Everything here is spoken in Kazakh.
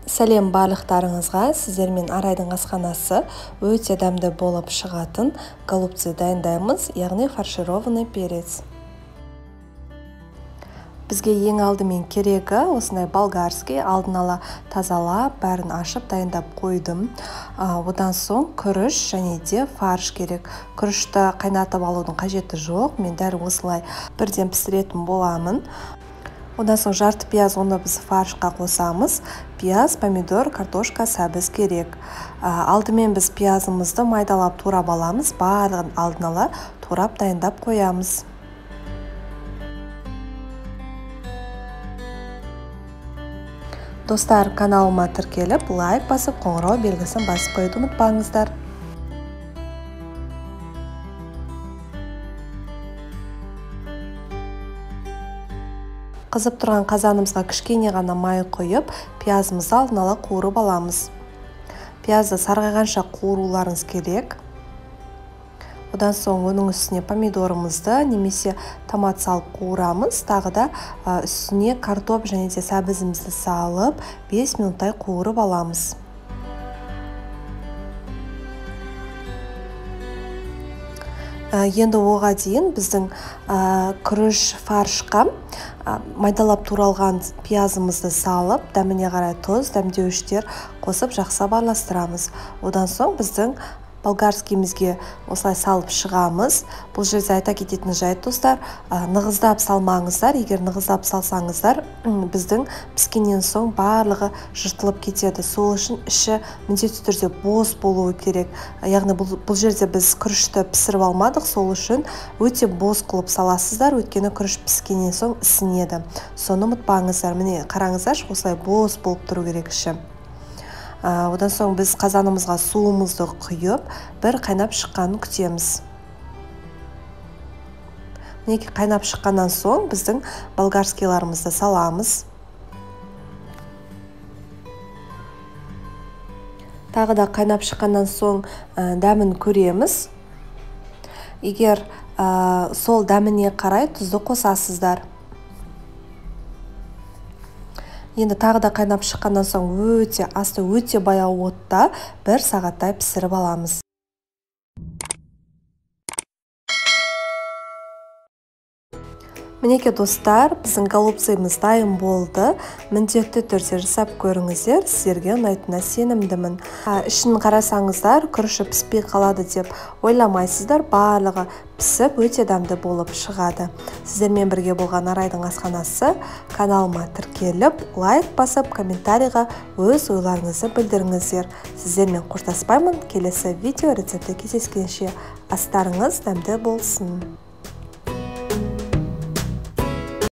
Сәлем барлықтарыңызға, сіздермен Арайдың асханасы. Өте дәмді болып шығатын голубцы дайындаймыз, яғни фаршированный перец. Бізге ең алдымен керегі осындай болгарский, алдын ала тазалап, бәрін ашып дайындап қойдым. Одан соң күріш және де фарш керек. Күрішті қайнатып алудың қажеті жоқ, мен дәл осылай бірден пісіретін боламын. Одан соң жарты пияз, оны біз фаршқа қосамыз. Пияз, помидор, картошка, сәбіз керек. Алдымен біз пиязымызды майдалап турап аламыз, барлығын алдын ала турап дайындап қоямыз. Достар, каналыма тіркеліп, лайк басып, қоңырау белгісін басып қоюды ұмытпаңыздар. Қызып тұрған қазанымызға кішкене ғана май құйып, пиязымызды алдын ала қуырып аламыз. Пиязды сарғайғанша қуыруларыңыз керек. Одан соң оның үстіне помидорымызды немесе томат салып қуырамыз. Тағы да үстіне картоп және де сәбізімізді салып, 5 минуттай қуырып аламыз. Енді оға дейін біздің күріш фаршқа майдалап туралған пиязымызды салып, дәміне қарай тұз, дәмдеуіштер қосып жақсылап араластырамыз. Одан соң біздің болгарскийімізге осылай салып шығамыз. Бұл жерде айта кететін жайт, достар, нығыздап салмаңыздар. Егер нығыздап салсаңыздар, біздің піскеннен соң барлығы жыртылып кетеді. Сол үшін іші міндетті түрде бос болуы керек. Яғни бұл жерде біз күрішті пісіріп алмадық, сол үшін өте бос қылып саласыздар, өйткені күріш піскеннен соң ісінеді. Соны ұмытпаңыздар. Міне қараңыздаршы, осылай бос болып тұру керек іші. Одан соң біз қазанымызға суымызды құйып, бір қайнап шыққанын күтеміз. Мінекей қайнап шыққаннан соң біздің болгарскийларымызды саламыз. Тағы да қайнап шыққаннан соң дәмін көреміз. Егер сол дәміне қарай тұзды қосасыздар. Енді тағы да қайнап шыққаннан соң өте асты өте баяу отта бір сағаттай пісіріп аламыз. Мінекей достар, біздің голубцымыз дайын болды. Міндетті түрде жасап көріңіздер, сіздерге ұнайтынына сенімдімін. Ішін қарасаңыздар, күріші піспей қалады деп ойламайсыздар, барлығы пісіп өте дәмді болып шығады. Сіздермен бірге болған Арайдың асханасы. Каналыма тіркеліп, лайк басып, комментарийға өз ойларыңызды білдіріңіздер. Сіздермен қоштаспаймын, келесі видео рецептте кездескенше астарыңыз дәмді болсын.